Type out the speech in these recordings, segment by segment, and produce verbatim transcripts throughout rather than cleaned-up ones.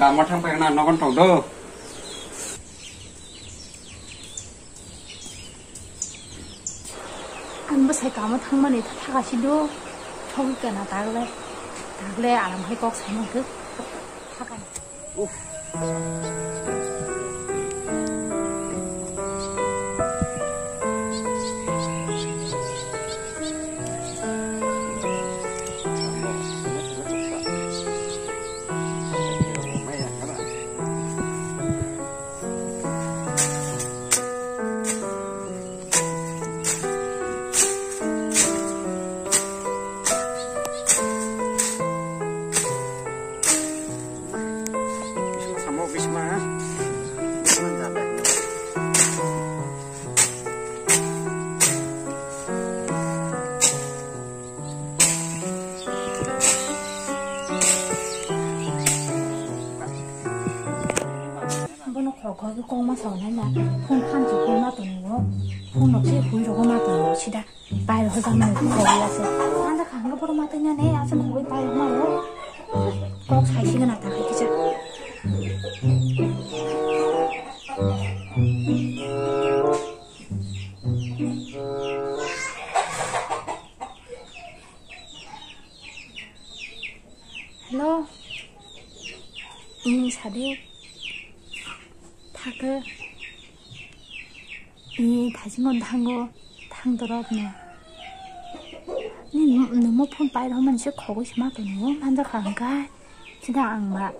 Tamo thang paikha na nogon tong do. Ang bwsai kamo thangmani thakha si do. Thogwi kana tagle. Tagle aram hai kok sai mangkhe. Thakha. Uff. Bono khoroksa khe kokma sawi nai na. Phone khan se phone ma tongo. Phone nok se hui rogo ma tongo sida. Pai rogo jang nai phone rogo ya se. Anda khang ga boro ma tanya ne asa no hui pai rogo ma ro. Kok sai si gana ta khai kisa. Hello. Ini sade. Thaka. Ini thasingo thango. Thang dorok no. Ni nungmo phone pai rw man se khogwi se ma tongo. Manja kha hwnkha. Sida ang ba.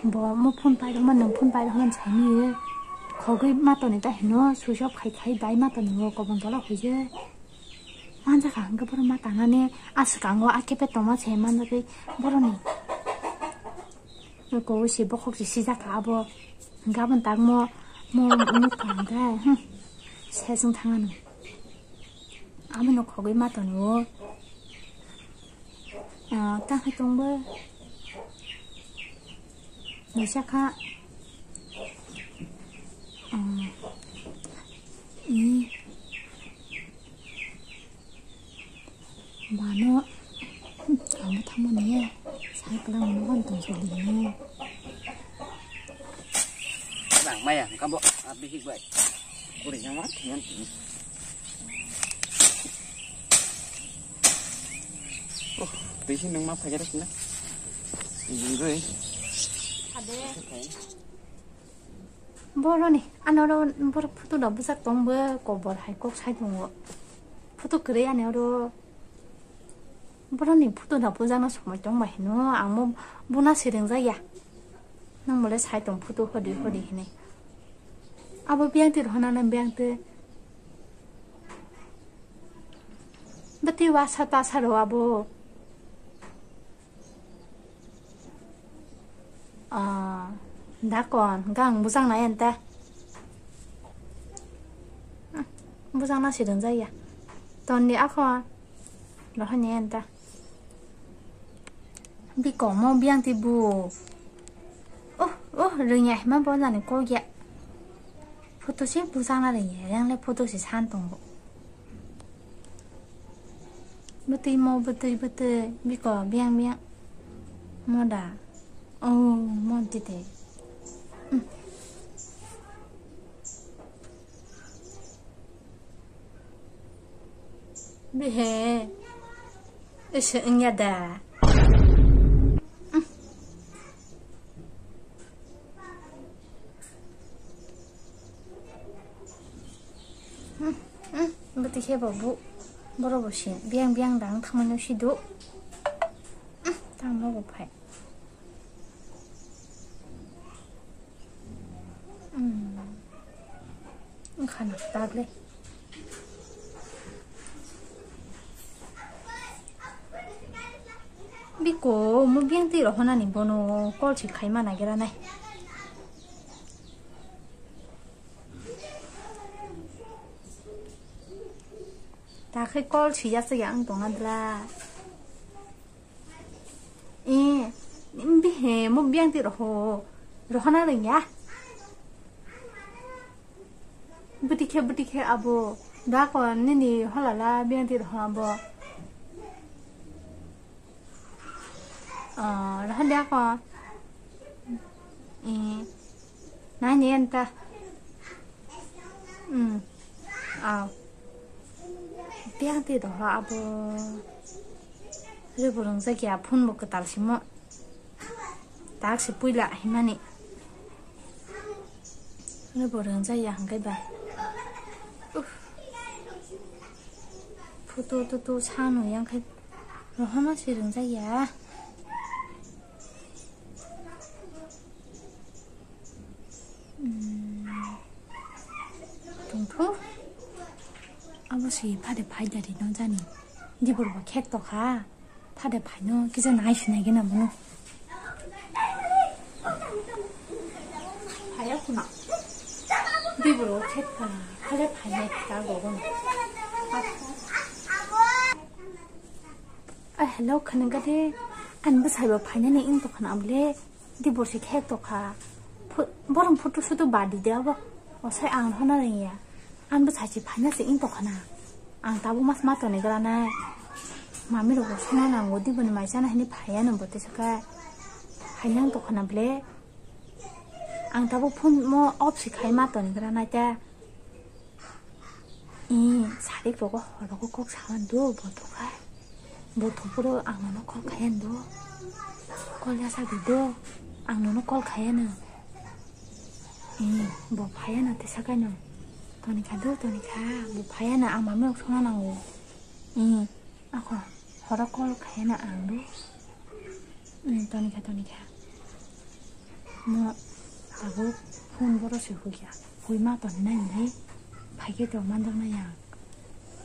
Bo mo phone pai rw man, nung phone pai rw man sai ni. Khogwi ma toni ta hino. Switch off khai khai bai ma toni o kobon tola hoi je. Manja kha hwnkhe borok ma tangnani a swkango a khe tongma se manjagwi borokni. Kowi se bokhok se sijak kha abo. Hwnkhe aboni tak mo, mo nuk kha hwnkhe, hmm, sejong thang ano. Aboni khogwi ma tongo. Ah, ta hai tongbo. Nisa kha. Ah, i. Bano, hmm, kamu tamo niya. Sai kala mo kan tong so dino. Bang maya, kabo, abihik bai. Kuri yang mat, yang. Oh, tisi nung ma phajar sila. Ini gue. Ade. Boroni, ano ro, bor photo no bwsajak tong bo, kobor hai kok sai tongo. Photo kwrwi ani oro. Boroni photo no bwsajak no somoi tong bai hino, ang mo buna se ringjak ya. Nang mole sai tong photo hodi hodi hinwi. Abo biyang twi rohona na biyang twi. Bwtwi wasa tasa rw abo. Ah, dakon, gang bujang na ente. Hmm, bujang na sidon jaya. Tonni akon. Rohani ente. Bikomo biyang ti bu. Oh, oh, rwngya hima bo jani kogya. Photo se bujang na rwngya, yang le photo se san tongo. Bwtwi mo bwtwi bwtwi biko biyang biyang. Moda. Oh, mon tite. Hmm. Bihe. Ese wngya da. Hmm. Hmm, hmm, bwtwi khe bo bu, borok bo sin biyang biyang dang thangmano sidu. Hmm, tamo bo phai. Hmm. Wngkha na tagle. Biko, mo biyang twi rohonani bono call se khaima nagira nai. Ta khe call swijak ya ang tongna dra. Eh, bihe mo biyang twi roho. Rohona rwngya. Bwtwi khe, bwtwi khe abo. Da ko nini holala biyang twi roho abo. Ah, rohon da ko. Eh, nani anta? Hmm. Aw. Tiang ti doha abo. Rebo rwngjak ya phone bo kwtal simo. Tak se puila himani. Rebo rwngjak ya hwnkhe ba. Uff. Photo toto sano yang khai. Rohama se rwngjak ya. Hmm. Tongtho. Abo se phade phai dari no jani. Dibor bo khek to kha. Phade phai no kisa nai sinai gena bono. Phaya khuna. Dibor bo khek kha. Phade phai nai ta go bono. Ai, hello, khwnwi gade. Ani bwsai bo phainani wng tongkha na, abole. Divorce khe tongkha. Phu-, borok photo soto badi de abo. Osai ang hono rwngya. Ani bwsai se phaina se wng tongkha na. Ang tabuk mas ma tonwi gra nai. Mami rok bo songna nango, diboni mai chana hini phaiya no bo teisa khe. Phaina wng tongkha na bole. Ang tabuk phone mo off se khai ma tonwi gra nai ta. Ee, sari rogo horogo kok saman do, bothok hai. Bothok puro ang nono call khaiyan do. Call ya sadi do. Ang nono call khaiyan. Ee, bo phaiyan te sakai no. Tonikha do, tonikha. Bo phaiyan, ang mami ok sona nango. Ee. Ako, horo call khaina ang do. Hmm, tonikha, tonikha. Mo tabuk phone boro se huikha. Hui ma toni nai nai. Phaikhe to manjak nai ang.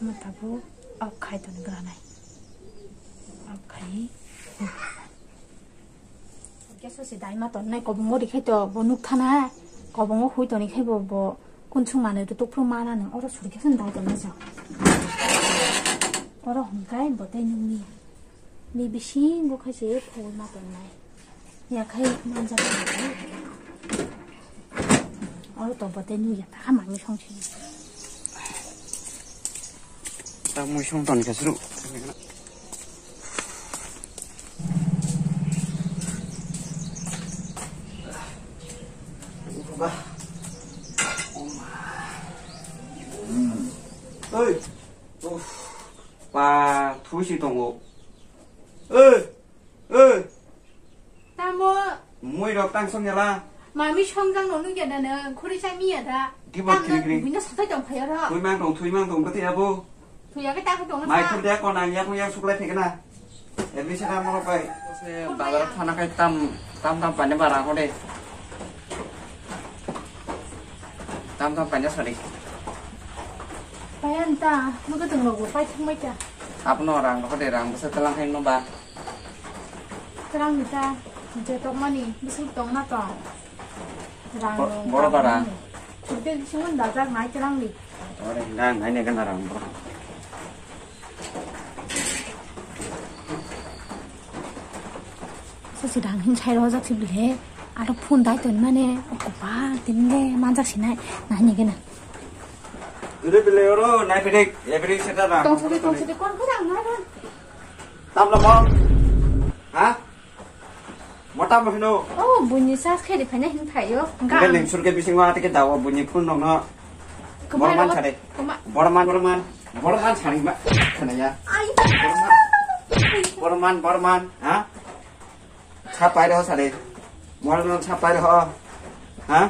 Mo tabuk off khai toni gra nai. Off khai. Kesa se dai ma ton nai kobongo rikhe to bo nuk thana kobongo hui toni khe bo bo kunsung manwi to tukphru mana nang oro suri kesa dai ton nai sa oro hwnkai bo tei nungni ni bisingo khai se phul ma ton nai ya khai manjak nai. Oro to bote nui ya, ta mami song sini. Ta mui song ton ka suru. Oi. Uf. Pa, thusi tongo. Oi. Oi. Tamo. Mui rok tang song yala. Mami songjang no nugya da na, khuri chai miya da. Di bo Tamo kiri kiri. Buino satai tong phaya ro. Thui mang tong, thui mang tong, kati abo. Thui ya ke ta ko tong Mai sa. Khur dia ko nang ya ko yang suklai phekna. Admission amo rok bai. Se bazar thana kai tam, tam tam pani bara ko de. Tam tam pani sari. Payan ta, muka tong lo pai thang mai ta. Apno rang ko de rang basa talang hai no ba. Terang ni ta, je tok mani, bising tong na tong. Terang Bo-, ni boro ta bara. Mani. Chukde bising un dajak nai terang ni. Ore, nang nai ne gana rang boro. Sasi rang hin sai rojak si bile. Aro phone dai ton mane, okoba, tin le manjak si nai, nai ne gana. Ure bile oro, nai pedek, ya pedek seta rang. Tong sadi, tong sadi, kon ko rang nai rang. Tamla mo? Ha? Mo tamla hino? Oh, buini sas khe di phaina hin phaio. Ga. Ngai ning surke bising wa tike dawa buini phun nong no. Kumai Borman ro-, sare. Kuma- Borman, Borman. Borman sari ma. Khana ya. Ai. Borman, Borman, ha? Sapai ro sare. Borman sapai ro. Ha?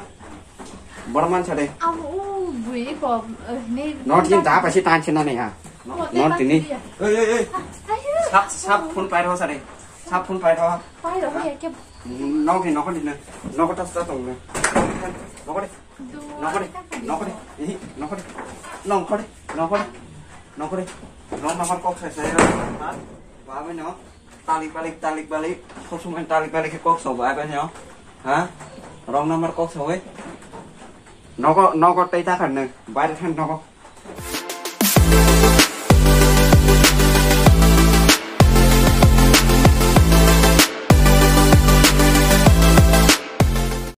Borman sare. Amo o bui ko, eh, ne. Not kin da pasi tan china ne ha. Ko te Not tini. Pasi ya. Ei, ei, ei. Ayo. Sap, sap phone pai ro sare. Sap phone pai ro. Pai ro ya ke. Nok ni nok ni nok ta sa tong ne. Nok ni. Nok ni. Nok ni. Ihi, nok ni. Nok ni. Nok ni. Nok ni. Nok ni. Nok ni. Nok ni. Talik balik, talik balik, sob somoi talik balik khe kok sok bai bai no. Ha? Wrong number kok sok oi. Nogo, nogo tei ta khan nang. Baire than nogo.